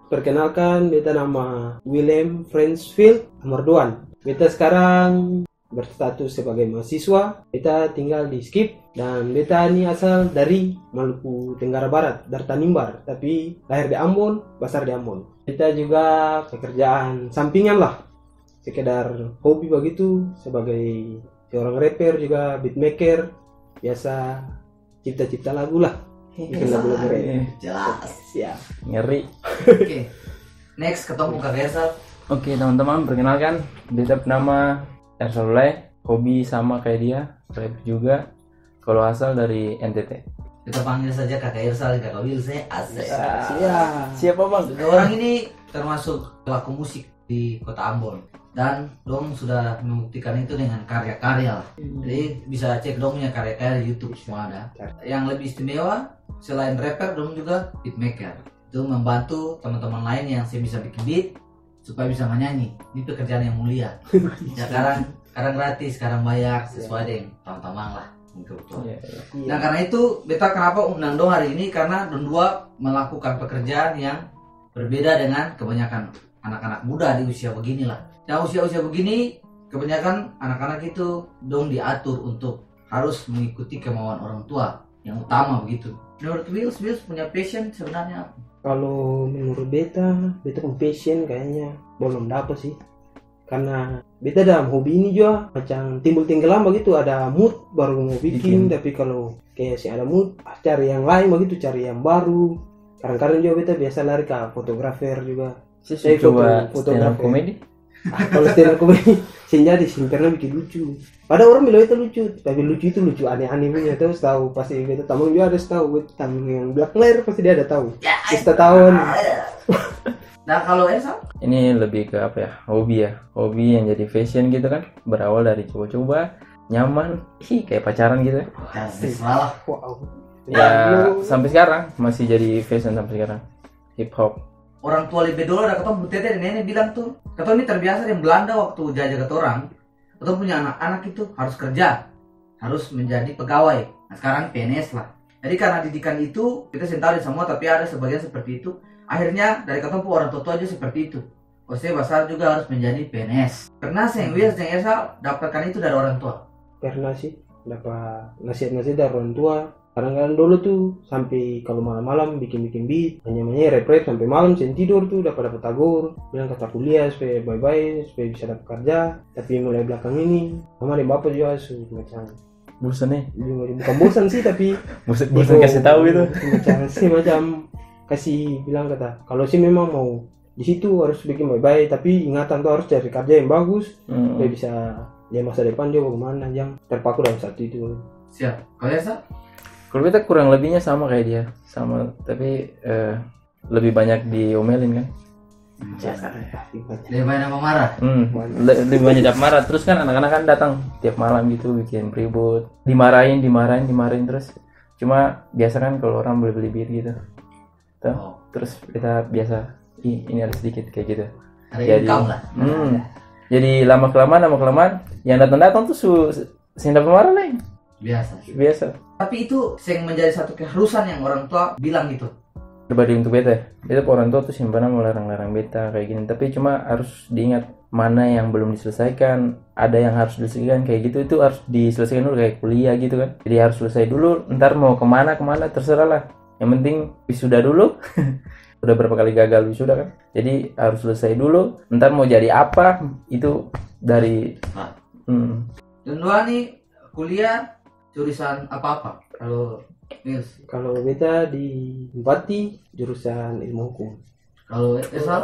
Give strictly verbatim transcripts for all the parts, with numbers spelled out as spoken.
Perkenalkan, beta nama Willem Frensfield Amardoan. Beta sekarang berstatus sebagai mahasiswa. Beta tinggal di Skip dan beta ni asal dari Maluku Tenggara Barat, dari Tanimbar, tapi lahir di Ambon, basar di Ambon. Beta juga pekerjaan sampingan lah, sekedar hobi bagitu, sebagai seorang rapper juga, beatmaker, biasa cipta-cipta lagu lah. Bikin lagu-lagu rap. Iya. Jelas. Ya. Ngeri. Oke. Next, ketemu Kak Ersal. Oke, teman-teman, perkenalkan, beta nama Ersal Ulay, hobi sama kayak dia, rap juga. Kalau asal dari N T T. Kita panggil saja Kakak Ersal dan Kakak Wilse, asik. Siap. Siap, Abang. Dua orang ini termasuk pelaku musik di Kota Ambon. Dan dong sudah membuktikan itu dengan karya-karya lah. Hmm. Jadi bisa cek dong punya karya-karya di YouTube, semua ada. Yang lebih istimewa, selain rapper, dong juga beatmaker. Itu membantu teman-teman lain yang seng bisa bikin beat supaya bisa manyanyi. Ini pekerjaan yang mulia. Ya, kadang, kadang gratis, kadang bayar, sesuai deng tamang-tamang lah. Betul, betul. Iya, iya. Nah, karena itu beta kenapa undang dong hari ini, karena dong dua melakukan pekerjaan yang berbeda dengan kebanyakan anak-anak muda di usia begini lah. Nah, usia-usia begini, kebanyakan anak-anak itu dong diatur untuk harus mengikuti kemauan orang tua yang utama begitu. Menurut Wils, Wils punya passion sebenarnya apa? Kalau menurut beta, beta pung passion kayaknya belum dapa sih. Karena beta dalam hobi ini jua macam timbul tenggelam bagitu, ada mood baru mo biking, tapi kalau kaya seng ada mood, ah, cari yang lain bagitu, cari yang baru. Kadang-kadang jua beta biasa lari ka fotografer juga. Saya su coba stand up comedy? Ah, kalau stand up comedy, seng jadi, seng pernah bikin lucu. Padahal orang bilang beta lucu, tapi lucu itu lucu aneh-aneh punya, tau, su tau, pasti beta tamang jua ada su tau, beta tamang yang belakang layar pasti dia ada tau. Pasti tau ni. Nah, kalau Esa? Ini lebih ke apa ya, hobi ya, hobi yang jadi fashion gitu kan, berawal dari coba-coba, nyaman, ih, kayak pacaran gitu ya. Wah, mesra lah. Wow. Ya, sampai sekarang masih jadi fashion sampai sekarang, hip hop. Orang tua lebe dolo ada katong pung tete deng nene bilang tuh, katong ini terbiasa deng Belanda waktu jaja katorang, katong punya anak-anak itu harus kerja, harus menjadi pegawai. Nah, sekarang P N S lah. Jadi karena didikan itu, kita seng tahu di semua, tapi ada sebagian seperti itu. Akhirnya dari katong pung orang tua-tua aja seperti itu. Maksudnya basar juga harus menjadi P N S. Pernah seng Wils deng Esa dapatkan itu dari orang tua? Pernah sih, dapat nasihat-nasihat dari orang tua. Kadang-kadang dolo tuh sampe kalo malam-malam biking-biking beat, manya-manya rap-rap sampe malam seng tidor tuh, dapa-dapa tagor, bilang kata kuliah supaya bae-bae, supaya bisa dapa karja. Tapi mulai blakang ini, mama deng bapa jua su macam bosan e? Bukan bosan sih, tapi bosan, bosan ego, kasi tau gitu. Macam, si macam kasi bilang kata, kalo si memang mau di situ harus biking bae-bae, tapi ingatan tu harus cari karja yang bagus, supaya bisa lia masa depan jua bagimana, jang terpaku dalam satu itu. Siap. Kalo Esa? Kalo beta kurang lebihnya sama kayak dia, sama, tapi, eh, lebih banyak diomelin kan. Hmm. Lebih banyak apa marah? Hmm, le-, lebih banyak marah. Terus kan anak-anak kan datang tiap malam gitu, bikin ribut, dimarahin, dimarahin, dimarahin terus. Cuma biasa kan kalo orang beli-beli bir gitu. Tuh. Oh. Terus beta biasa, "Ih, ini ada sedikit," kayak gitu. Ada income lah. Hmm. Ada. Jadi lama-kelamaan, lama-kelamaan, yang datang-datang tuh su-, seng dapa marah lai. Biasa. Biasa. Tapi itu seng menjadi satu keharusan yang orang tua bilang gitu? Pribadi untuk beta, beta pung orang tua tuh seng pernah mo larang-larang beta kayak gini. Tapi cuma harus diingat mana yang belum diselesaikan, ada yang harus diselesaikan kayak gitu, itu harus diselesaikan dulu kayak kuliah gitu kan. Jadi harus selesai dulu, ntar mau kemana, kemana, terserah lah. Yang penting wisuda dulu. Udah berapa kali gagal wisuda kan. Jadi harus selesai dulu. Ntar mau jadi apa, itu dari, hmm. Dong dua ni kuliah jurusan apa-apa? Kalau Nils? Kalau beta di Unpatti, jurusan ilmu hukum. Kalau Esal?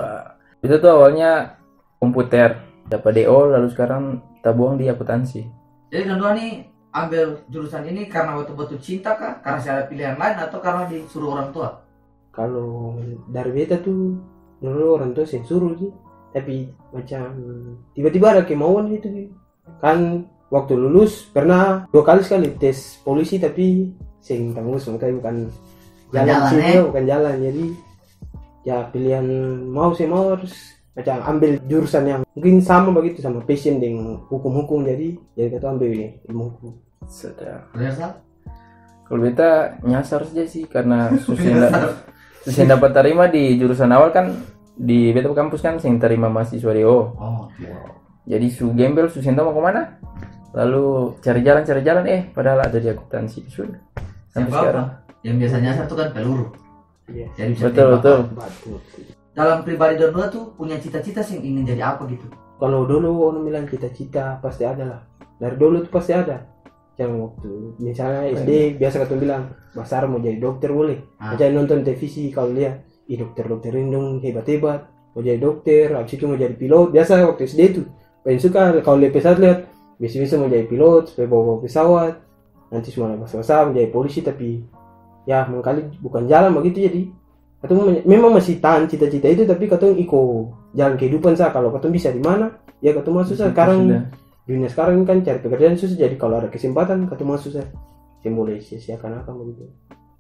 Beta tuh awalnya komputer, dapa D O, lalu sekarang tabuang di akuntansi. Jadi dong dua ni ambil jurusan ini karna batul-batul cinta kah? Karna seng ada pilihan lain atau karna disuruh orang tua? Kalo dari beta tu, dolo orang tua seng suruh sih, tapi macam tiba-tiba ada kemauan gitu. Kan waktu lulus pernah dua kali skali tes polisi, tapi seng tambus, makanya bukan jalan sih, bukan jalan. Jadi ya pilihan mau seng mau harus macam ambil jurusan yang mungkin sama bagitu, sama passion deng hukum-hukum, jadi, jadi katong ambil ilmu hukum. Sudah. Kalau beta nyasar saja sih, karena su seng da-, su seng dapat tarima di jurusan awal kan, Di beta pung kampus kan seng tarima mahasiswa D O. Oh, oke. Jadi su gembel, su seng tau mo kamana. Lalu cari jalan, cari jalan, eh, padahal ada di akuntansi. Sudah. Sampai sekarang. Yang biasa nyasar tuh kan peluru. Iya. Jadi bisa tembak. Betul, betul. Dalam pribadi dong dua tuh punya cita-cita sih ingin jadi apa gitu? Kalau dulu orang bilang cita-cita pasti ada lah. Dari dulu tuh pasti ada. Yang waktu misalnya S D biasa katong bilang, "Basar mau jadi dokter boleh." Ah. Misalnya nonton televisi kalau lia, "Ih, dokter-dokter ini dong hebat-hebat. Mau jadi dokter, habis itu mau jadi pilot." Biasa waktu S D tuh. Paling suka kalau lia pesawat lihat, biasa-biasa mau jadi pilot, supaya bawa-bawa pesawat. Nanti semua basar-basar mau jadi polisi, tapi ya mangkali bukan jalan bagitu jadi. Katong me-, memang masih tahan cita-cita itu, tapi katong iko jalan kehidupan sa. Kalau katong bisa di mana, ya katong maso sa. Di situ sekarang sudah. Dunia sekarang ini kan cari pekerjaan susah, jadi kalau ada kesempatan, katong maso sa. Seng boleh sia-siakan akang bagitu.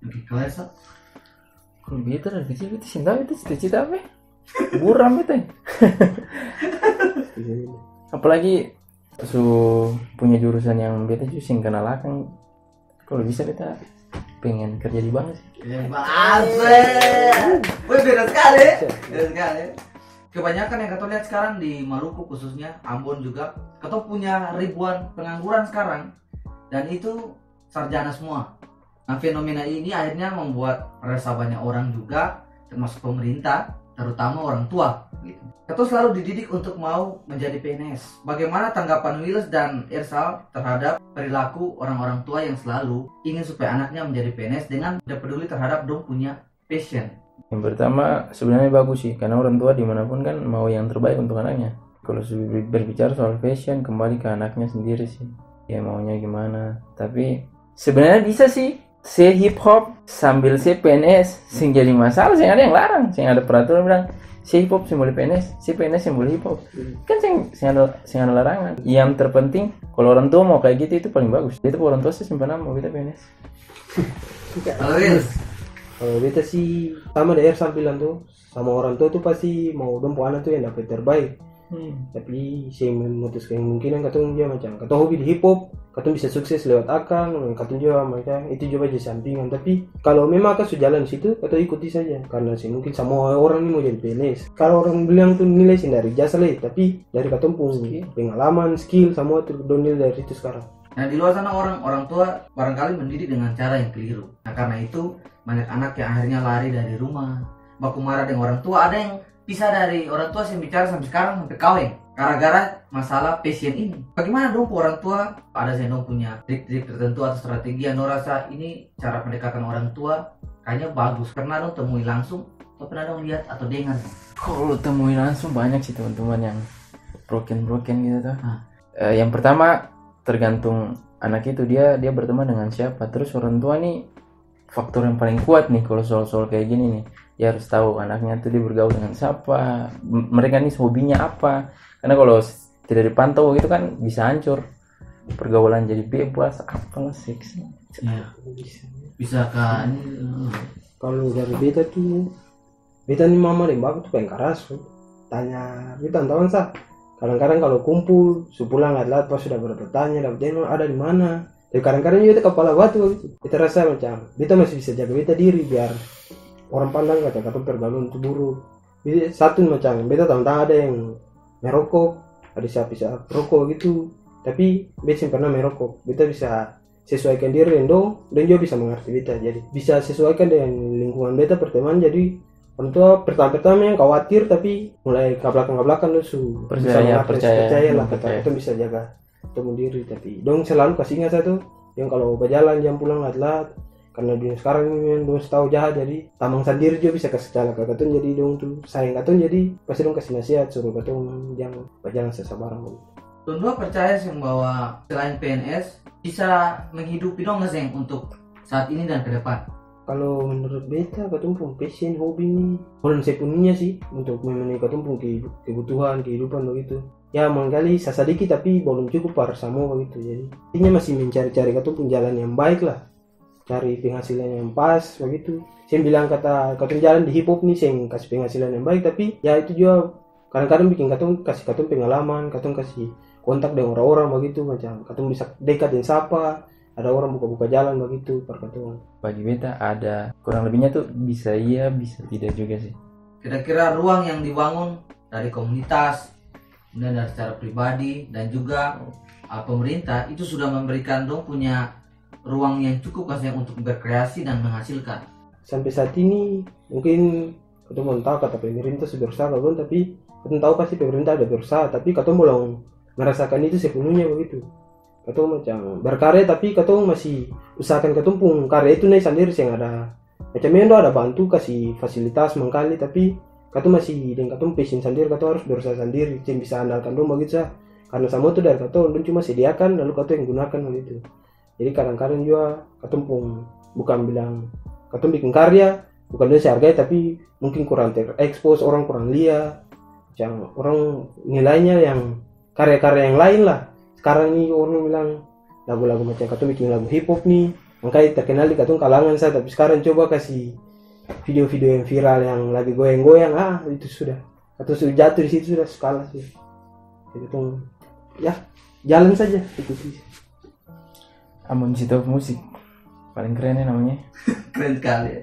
Oke, kalau Elsa? Kalau beta dari kecil, beta seng tau beta cita-cita apa. Buram beta. Iya, iya. Apalagi su punya jurusan yang beta jua seng kenal akang. Kalau bisa beta pengen kerja di bank sih. Iya, Bang. Asik. Wih, beda sekali. Beda sekali. Kebanyakan yang katong lihat sekarang di Maluku khususnya, Ambon juga, katong punya ribuan pengangguran sekarang. Dan itu sarjana semua. Nah, fenomena ini akhirnya membuat resah banyak orang juga, termasuk pemerintah, terutama orang tua, gitu. Katong selalu dididik untuk mau menjadi P N S. Bagaimana tanggapan Wills dan Irsal terhadap perilaku orang-orang tua yang selalu ingin supaya anaknya menjadi P N S dengan tidak peduli terhadap dong punya passion? Yang pertama, sebenarnya bagus sih, karena orang tua dimanapun kan mau yang terbaik untuk anaknya. Kalau su-, berbicara soal passion, kembali ke anaknya sendiri sih. Dia maunya gimana. Tapi sebenarnya bisa sih, se hip hop sambil se P N S, seng jadi masalah, seng ada yang larang, seng ada peraturan bilang se hip hop seng boleh P N S, se P N S seng boleh hip hop. Hmm. Kan seng, seng ada, seng ada larangan. Yang terpenting, kalau orang tua mau kayak gitu, itu paling bagus. Itu orang tua sih simpan nama mau kita P N S. Kalau Will? Kalau beta sih sama deng Ersal bilang tuh, sama orang tua tuh pasti mau dong pung ana tuh yang dapa yang terbaik. Hmm. Tapi seng memutus kemungkinan katong jua macam katong hobi di hip hop, katong bisa sukses lewat akang, katong jua macam itu jua jadi sampingan. Tapi kalau memang akang su jalan di situ, katong ikuti saja. Karena seng mungkin samua orang ni mau jadi P N S. Kalau orang bilang tuh nilai seng dari ijazah lai, tapi dari katong pung pengalaman, skill, samua tuh dong nilai dari situ skarang. Nah, di luar sana orang, orang tua barangkali mendidik dengan cara yang keliru. Nah, karena itu banyak anak yang akhirnya lari dari rumah, baku marah deng orang tua, ada yang pisah dari orang tua seng bicara sampe skarang, sampe kaweng, gara-gara masalah passion ini. Bagimana dong pung orang tua? Ada seng dong punya trik-trik tertentu atau strategi yang dong rasa ini cara pendekatan orang tua kayaknya bagus karena dong temui langsung atau pernah dong lihat atau dengar? Kalau temui langsung banyak sih teman-teman yang broken-broken gitu tuh. Ah. Eh, yang pertama tergantung anak itu dia, dia berteman dengan siapa. Terus orang tua nih faktor yang paling kuat nih kalau soal-soal kayak gini nih. Dia harus tahu anaknya tuh dia bergaul dengan siapa, m-, mereka nih hobinya apa. Karena kalau s-, tidak dipantau gitu kan bisa hancur. Pergaulan jadi bebas, apalah seks. Iya. Bisa kan. Kalau dari beta tuh, beta ni mama deng bapa tu paling karas, su. Tanya, beta tau sa. Kadang-kadang kalu kumpul, su pulang lat-lat pas su dapa tanya, dapa tanya, ada di mana? Tapi kadang-kadang juga beta kapala batu bagitu. Beta rasa macam, beta masih bisa jaga beta diri biar orang pandang kata katong pergaulan tu buruk. Jadi satu macam, beta tamang-tamang ada yang merokok, ada isap-isap rokok bagitu. Tapi beta seng pernah merokok. Beta bisa sesuaikan diri deng dong, dong jua bisa mangarti beta. Jadi, bisa sesuaikan deng lingkungan beta pertemanan. Jadi, orang tua pertama-pertama yang khawatir, tapi mulai ka blakang-ka blakang dong su bisa mangarti, percaya lah, kata katong bisa jaga katong pung diri. Tapi dong selalu kasi ingat sa tu, dong kalo bajalan jang pulang lat-lat, karna dunia skarang ini memang dong su tau jahat, jadi tamang sandiri jua bisa kasi calaka katong, jadi dong tu sayang katong, jadi pasti dong kasi nasihat, suru katong jang bajalang sasabarang bagitu. Dong dua percaya seng bahwa selain P N S bisa menghidupi dong seng untuk saat ini dan ke depan? Kalo menurut beta, katong pung passion, hobi ni belum sepenuhnya sih untuk memenuhi katong pung kehidu-, kebutuhan, kehidupan bagitu. Ya, mangkali sasadiki tapi balum cukup par samua bagitu. Jadi, intinya masih mencari-cari katong pung jalan yang baik lah. Cari penghasilan yang pas bagitu. Seng bilang kata katong jalan di hip hop ni seng kasi penghasilan yang baik, tapi ya itu jua kadang-kadang biking katong kasi katong pengalaman, katong kasi kontak deng orang-orang bagitu, macam katong bisa dekat deng sapa, ada orang buka-buka jalan bagitu par katong. Bagi beta ada kurang lebihnya tu bisa iya, bisa tidak juga sih. Kira-kira ruang yang dibangun dari komunitas, kemudian dari secara pribadi, dan juga, uh, pemerintah, itu sudah memberikan dong punya ruang yang cukup kasih untuk berkreasi dan menghasilkan. Sampai saat ini, mungkin katong belum tahu kata pemerintah su berusaha ka belum, tapi katong tahu pasti pemerintah ada berusaha, tapi katong belum merasakan itu sepenuhnya begitu. Katong macam berkarya, tapi katong masih usahakan katong pung karya itu nae sandiri, seng ada macam memang dong ada bantu kasi fasilitas mangkali, tapi katong masih deng katong passion sandiri, katong harus berusaha sandiri, seng bisa andalkan dong bagitu sa, karna samua tu dari katong, dong cuma sediakan lalu katong yang gunakan bagitu. Jadi kadang-kadang jua katong pung, bukan bilang katong biking karya, bukan dong seng hargai, tapi mungkin kurang terekspos, orang kurang lia, macam orang nilainya yang karya-karya yang lain lah. Sekarang ni orang bilang lagu-lagu macam katong biking lagu hip hop ni, angkai terkenal di katong kalangan sa, tapi sekarang coba kasi video-video yang viral yang lagi goyang-goyang, ah, itu sudah. Katong sudah jatuh di situ, sudah, su kalah sudah. Jadi katong, ya, jalan saja, ikuti. Ambon Cito Musik. Paling keren ya namanya. Keren sekali ya.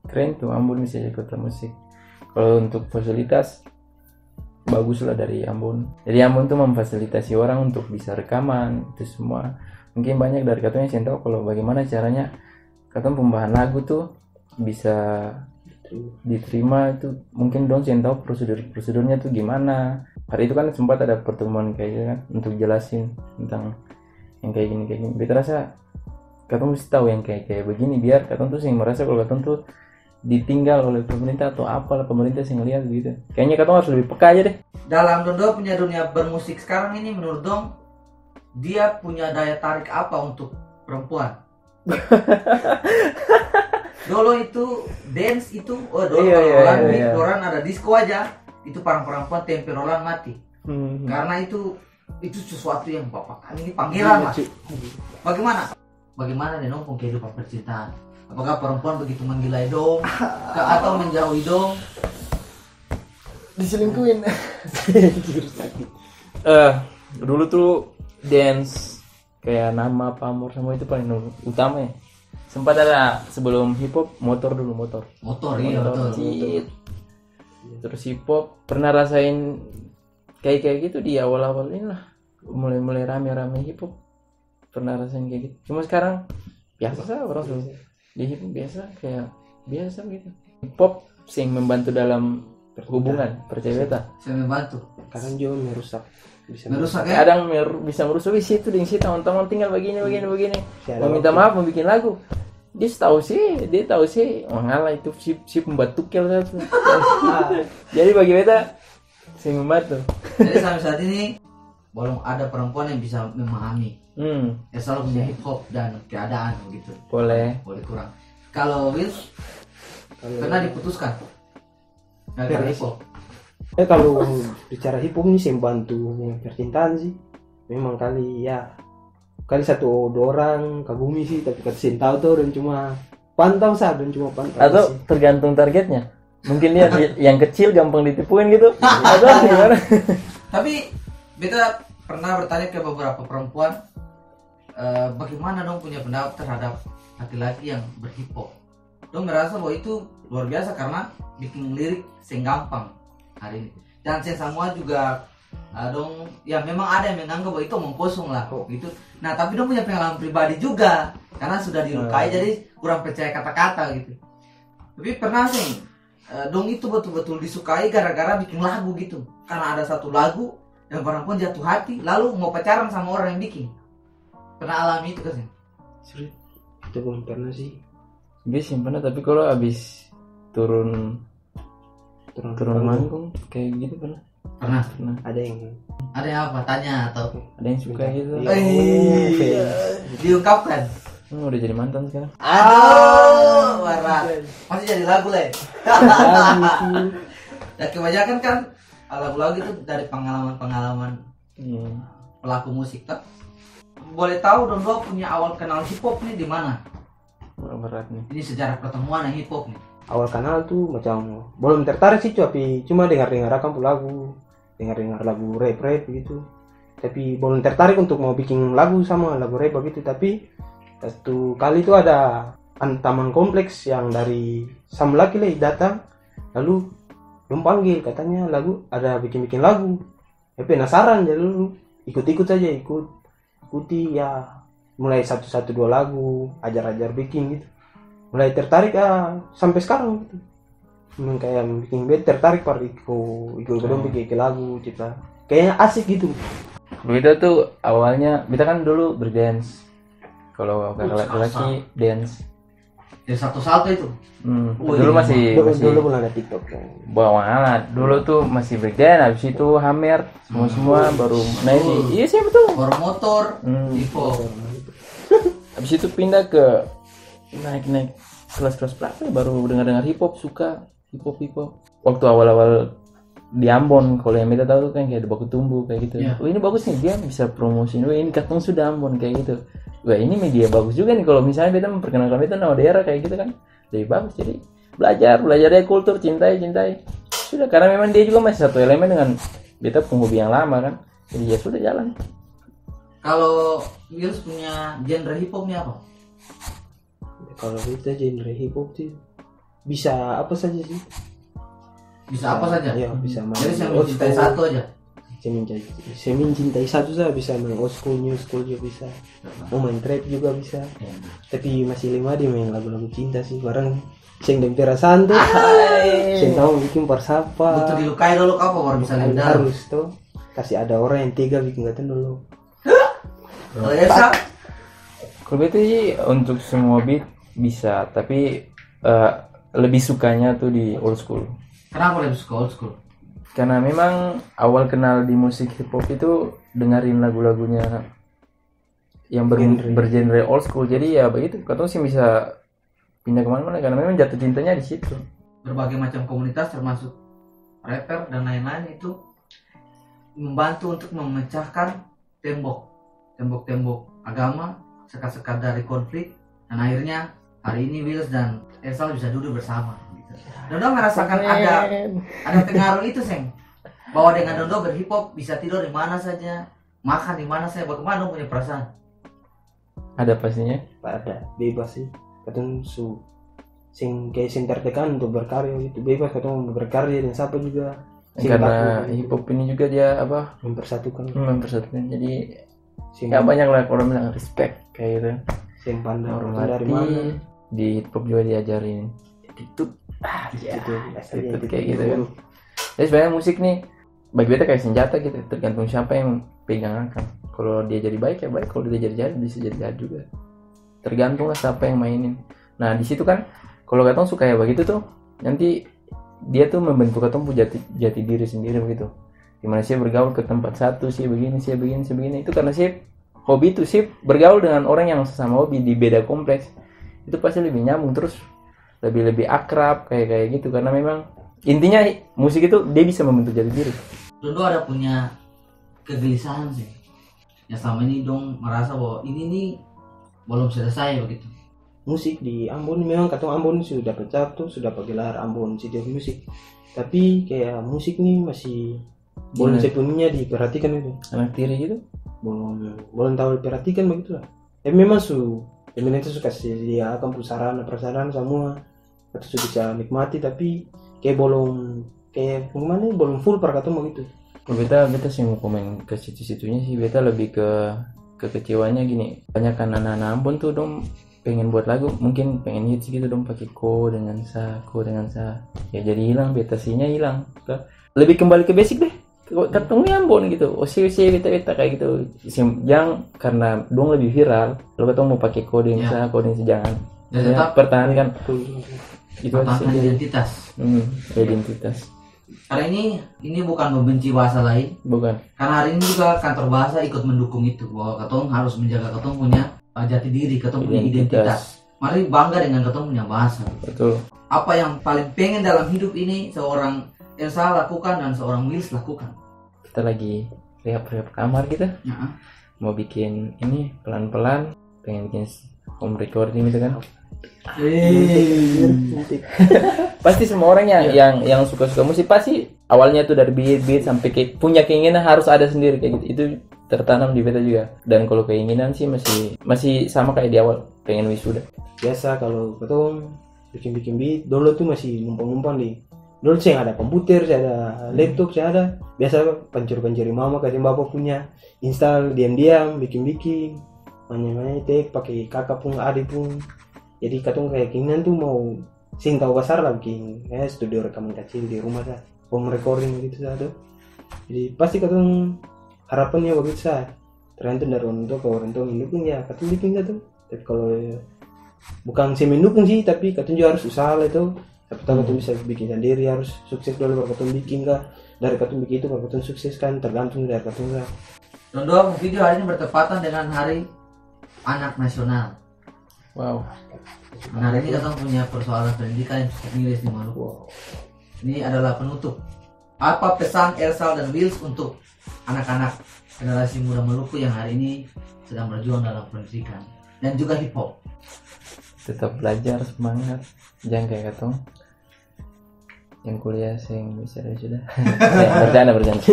Keren tuh Ambon bisa jadi kota musik. Kalau untuk fasilitas, bagus lah dari Ambon. Jadi Ambon tuh memfasilitasi orang untuk bisa rekaman, itu semua. Mungkin banyak dari katong yang seng tahu kalau bagaimana caranya katong pembahan lagu tuh bisa diterima itu, mungkin dong seng tahu prosedur-prosedurnya tuh gimana. Hari itu kan sempat ada pertemuan kayak gitu kan, untuk jelasin tentang yang kayak gini, kayak gini. Beta rasa katong mesti tahu yang kayak, kayak begini, biar katong tuh seng merasa kalau katong tuh ditinggal oleh pemerintah atau apalah, pemerintah seng lihat gitu. Kayaknya katong harus lebih peka aja deh. Dalam Dondo punya dunia bermusik sekarang ini, menurut dong, dia punya daya tarik apa untuk perempuan? Dolo itu dance itu, oh, dolo iya, kalau iya, orang iya, di iya. Orang ada disco aja, itu parampuan-parampuan tempe rolan mati. Hmm. Karena itu, itu sesuatu yang bapak ini panggilan lah. Bagaimana? Bagaimana deng dong pung kehidupan percintaan? Apakah perempuan begitu menggilai dong? Ka-, atau menjauhi dong? Diselingkuhin. Eh, dulu tuh dance kayak Nama, Pamor, semua itu paling utama ya. Sempat ada sebelum hip hop, motor dulu, motor. Motor, iya, motor, betul. Cit. Terus hip hop, pernah rasain kayak, kayak gitu di awal-awal ini lah. Mulai-mulai rame-rame hip hop. Pernah rasain kayak gitu. Cuma sekarang biasa sa, orang su-, di hip hop biasa, kayak biasa gitu. Hip hop seng membantu dalam hubungan, percaya beta. Seng membantu. Kadang juga merusak. Bisa merusak, ya? Kadang mer-, bisa merusak. Wih, situ deng situ, tamang-tamang tinggal begini, begini, begini. Mau minta maaf, mau bikin lagu. Dia tahu sih, dia tahu sih. Mangalah itu si, si pembatuk ya satu. Jadi bagi beta, seng membantu. Jadi sampai saat ini, belum ada perempuan yang bisa memahami. Hmm. Ya, selalu punya hip hop dan keadaan begitu. Boleh. Boleh kurang. Kalau Will, pernah diputuskan? Gara-gara hip hop. Eh, kalau bicara hip hop ini seng bantu percintaan sih. Memang kali ya, kali satu dua orang kagumi sih, tapi kata seng tahu tuh, dan cuma pantau sa, dan cuma pantau. Atau sih tergantung targetnya. Mungkin dia, dia yang kecil gampang ditipuin gitu. Atau gimana? Tapi beta pernah bertanya ke beberapa perempuan, eh, bagaimana dong punya pendapat terhadap laki-laki yang berhip hop. Dong merasa bahwa itu luar biasa karena bikin lirik seng gampang hari ini. Dan seng semua juga, eh, dong, ya memang ada yang menganggap bahwa itu omong kosong lah, gitu. Nah, tapi dong punya pengalaman pribadi juga karena sudah dilukai, jadi kurang percaya kata-kata gitu. Tapi pernah seng, eh, dong itu betul-betul disukai gara-gara bikin lagu gitu. Karena ada satu lagu yang perempuan jatuh hati, lalu mau pacaran sama orang yang bikin. Pernah alami itu ka seng? Serius? Itu belum pernah sih. Beta seng pernah, tapi kalau abis turun, turun manggung, kayak gitu pernah. Pernah? Pernah. Ada yang, ada yang apa? Tanya atau? Ada yang suka gitu. Iya. Eh, diungkapkan. Hmm, udah jadi mantan sekarang. Aduh, berat. Masih jadi lagu lah ya? Lagu sih. Ya, kebanyakan kan lagu-lagu itu dari pengalaman-pengalaman pelaku musik, toh. Boleh tahu dong dua punya awal kenal hip hop nih di mana? Wah, berat nih. Ini sejarah pertemuan yang hip hop nih. Awal kanal tuh macam belum tertarik sih, tapi cuma dengar-dengar akang pung lagu, dengar-dengar lagu rap-rap gitu. Tapi belum tertarik untuk mau bikin lagu sama lagu rap begitu. Tapi satu kali itu ada an-, tamang kompleks yang dari Samulaki lei datang, Lalu dong panggil, katanya lagu, ada biking-biking lagu. Beta penasaran, jadi dulu ikut-ikut saja, ikut, ikuti, ya, mulai satu, satu dua lagu, ajar-ajar biking gitu. Mulai tertarik, ah, sampe skarang gitu. Memang kaya biking beta tertarik par iko, iko, iko dong biking, biking lagu, cipta. Kayaknya asik gitu. Beta tuh awalnya, beta kan dulu berdance. Kalau kakak laki-laki dance. Yang salto-salto itu? Hmm, dulu masih, dulu, masih dulu belum ada TikTok kan. Bawa alat. Dulu tuh masih breakdance, habis itu Hammer, semua-semua baru naik di, iya sih, betul. Baru motor, hmm, Evo. Habis itu pindah ke naik-naik kelas-kelas berapa ya, baru dengar-dengar hip hop, suka hip hop, hip hop. Waktu awal-awal di Ambon, kalau yang beta tahu tuh kan kayak di Bakutumbu kayak gitu. Iya. "Oh, ini bagus nih, dia bisa promosiin, weh, ini katong sudah Ambon," kayak gitu. "Wah, ini media bagus juga nih kalau misalnya beta memperkenalkan beta nama daerah," kayak gitu kan. Lebih bagus, jadi belajar, belajar dari kultur, cintai, cintai. Sudah, karena memang dia juga masih satu elemen dengan beta pung hobi yang lama kan. Jadi ya sudah, jalan. Kalau Wills punya genre hip hop nih apa? Kalau beta genre hip hop tuh bisa apa saja sih. Bisa apa saja? Iya, bisa main. Jadi yang mencintai satu aja. Saya mencintai, saya mencintai satu saja, bisa main old school, new school juga bisa. Mau main trap juga bisa. Iya. Tapi masih lemah di main lagu-lagu cinta sih, barang seng deng perasaan tuh. Seng tahu biking par sapa. Butuh dilukai dulu, kapa baru bisa lari dalam. Harus tuh kasih ada orang yang tega bikin katong dulu. Kalau Esa? Kalau beta sih untuk semua beat bisa, tapi, eh, lebih sukanya tuh di old school. Kenapa lebih suka old school? Karena memang awal kenal di musik hip hop itu dengerin lagu-lagunya yang ber-, bergenre old school. Jadi ya begitu, katong sih bisa pindah kemana-mana karena memang jatuh cintanya di situ. Berbagai macam komunitas termasuk rapper dan lain-lain itu membantu untuk memecahkan tembok, tembok-tembok agama, sekat-sekat dari konflik, dan akhirnya hari ini Wills dan Ersal bisa duduk bersama. Gitu. Dong merasakan ada, ada pengaruh itu, seng, bahwa dengan dong berhip hop bisa tidur di mana saja, makan di mana saja, bagaimana dong punya perasaan? Ada pastinya. Ada, bebas sih. Katong su seng, kaya seng tertekan untuk berkarya gitu. Bebas katong mau berkarya deng sapa juga. Karena hip hop ini juga dia apa? Mempersatukan. Hmm, mempersatukan. Jadi ya banyak lah orang bilang respect kayak gitu. Seng pandang katong dari mana. Di hip hop juga diajarin attitude. Ah, attitude kayak gitu kan. Jadi sebenarnya musik nih bagi beta kayak senjata gitu, tergantung siapa yang pegang akang. Kalau dia jadi baik ya baik, kalau dia jadi jahat bisa jadi jahat juga. Tergantung lah siapa yang mainin. Nah, di situ kan kalau katong suka ya begitu tuh, nanti dia tuh membentuk katong pung jati, jati diri sendiri begitu. Dimana saya bergaul ke tempat satu, saya begini, saya begini, saya begini. Itu karena saya hobi tuh, saya bergaul dengan orang yang sesama hobi di beda kompleks. Itu pasti lebih nyambung terus, lebih, lebih akrab kayak, kayak gitu, karena memang intinya musik itu dia bisa membentuk jati diri. Dong dua ada punya kegelisahan sih, yang selama ini dong merasa bahwa ini nih belum selesai begitu. Musik di Ambon memang katong Ambon su dapa cap tuh, su dapa gelar Ambon City of Music. Tapi kaya musik nih masih belum sepenuhnya diperhatikan itu. Anak tiri gitu? Belum, belum tahu diperhatikan begitu lah. Tapi memang su, pemerintah su kasih dia akang pung sarana prasarana samua. Katong su bisa nikmati, tapi kaya bolom, kaya bagimana, bolom full par katong bagitu. Beta, beta seng mo komen ke situ-situnya sih, beta lebih ke kekecewanya gini, banyakan anak-anak Ambon tuh dong pengen buat lagu, mungkin pengen hits gitu, dong pake ko dengan sa, ko dengan sa, ya jadi hilang, beta sinya hilang. Lebih kembali ke basic deh. Katong ni Ambon gitu, ose, ose, beta, beta, kaya gitu. Jang karna dong lebih viral, lalu katong mo pake ko deng sa, ko deng sa, jangan. Dan tetap pertahankan. Betul, betul. Itu pertahankan identitas. Hmm, identitas. Karena ini, ini bukan membenci bahasa lain. Bukan. Karena hari ini juga kantor bahasa ikut mendukung itu, bahwa katong harus menjaga katong punya, uh, jati diri, katong punya identitas. Mari bangga dengan katong punya bahasa. Betul. Apa yang paling pengen dalam hidup ini seorang Elsa lakukan dan seorang Wills lakukan? Kita lagi rehab-rehab kamar gitu. Mau bikin ini pelan-pelan, pengen bikin home recording gitu kan. Pasti semua orang yang, yang, yang suka-suka musik pasti awalnya tuh dari beat, beat sampai ke, punya keinginan harus ada sendiri kayak gitu. Itu tertanam di beta juga. Dan kalau keinginan sih masih, masih sama kayak di awal, pengen wisuda. Biasa kalau katong bikin-bikin beat, dolo tuh masih numpang-numpang di dolo seng ada komputer, seng ada laptop, seng ada. Biasa pancuri-pancuri mama, kaseng bapa punya, install diam-diam, biking-biking, manya-manya tek pake kaka pung, ade pung. Jadi katong kaya keinginan tu mau seng tau basar lah biking, eh, studio rekaman kacil di rumah sa, home recording bagitu sa tu. Jadi pasti katong harapannya bagitu sa, tergantung dari orang tua, kalo orang tua mendukung ya katong biking sa tu. Tapi kalo, eh, bukan seng mendukung sih, tapi katong jua harus usaha lah itu. Siapa tau katong bisa biking sandiri, harus sukses dolo baru katong biking ka. Dari katong biking itu baru katong sukses kan, tergantung dari katong sa. Dong dua pung video hari ini bertepatan dengan Hari Anak Nasional. Wow. Nah, hari ini katong punya persoalan pendidikan yang cukup miris di Maluku. Ini adalah penutup. Apa pesan Ersal dan Wils untuk anak-anak generasi muda Maluku yang hari ini sedang berjuang dalam pendidikan dan juga hip hop? Tetap belajar, semangat, jang kaya katong yang kuliah seng bisa dari sudah. Ya, bercanda, bercanda.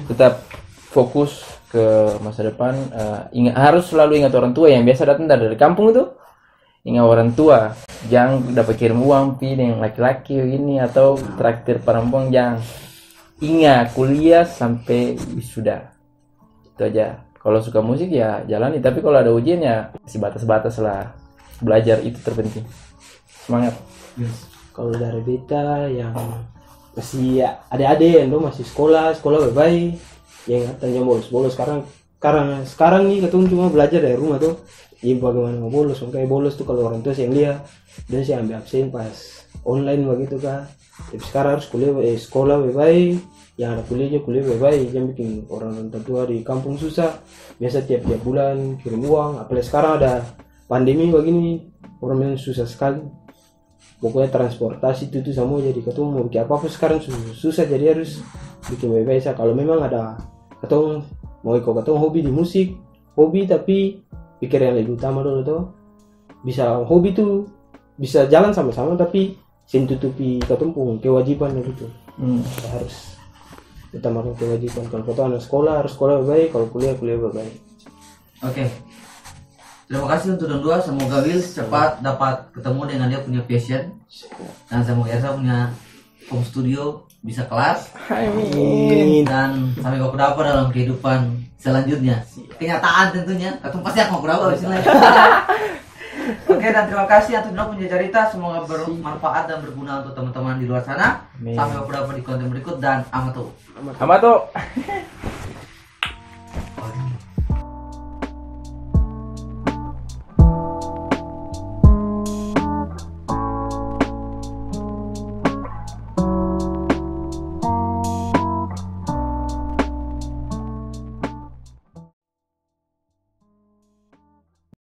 Tetap fokus ke masa depan, eh, inga-, harus selalu ingat orang tua yang biasa datang dari, dari kampung itu. Ingat orang tua, jang dapa kirim uang pi deng laki-laki begini atau traktir parampuang, jang. Ingat kuliah sampe wisuda. Itu aja. Kalau suka musik ya jalani, tapi kalau ada ujian ya kasih batas-batas lah. Belajar itu terpenting. Semangat. Yes. Kalau dari beta yang masih ade-ade yang dong masih sekolah, sekolah bae-bae, yang katong jang bolos-bolos. Sekarang, sekarang, sekarang ni katong cuma belajar dari rumah to. Jadi bagaimana mo bolos, makanya bolos tu kalau orang tua seng lia, dong seng ambe absen pas online bagitu ka. Tapi sekarang harus kuliah, eh, sekolah bae-bae, yang ada kuliah jua kuliah bae-bae, jang biking orang-orang tatua di kampung susah. Biasa tiap-tiap bulan kirim uang, apalagi sekarang ada pandemi bagini, orang bilang susah skali. Pokoknya transportasi tu, tu samua jadi katong mo biking apa-apa sekarang su-, susah, jadi harus biking bae-bae sa. Kalo memang ada katong mo iko katong hobi di musik, hobi tapi pikir yang lebih utama dolo to. Bisa hobi tu bisa jalan sama-sama tapi seng tutupi katong pung kewajiban bagitu. Hmm. Kita harus utamakan kewajiban. Kalo katong anak skolah, harus skolah bae-bae, kalo kuliah, kuliah bae-bae. Oke. Terima kasih untuk dong dua. Semoga Wils cepat dapat ketemu dengan dia punya passion. Dan semoga Ersal punya home studio bisa kelar. Amin. Dan sampai baku dapa dalam kehidupan selanjutnya. Kenyataan tentunya. Katong pasti akan baku dapa di sini. Oke, dan terima kasih untuk dong punya cerita. Semoga bermanfaat dan berguna untuk teman-teman di luar sana. Amin. Sampai baku dapa di konten berikut dan amato. Amato.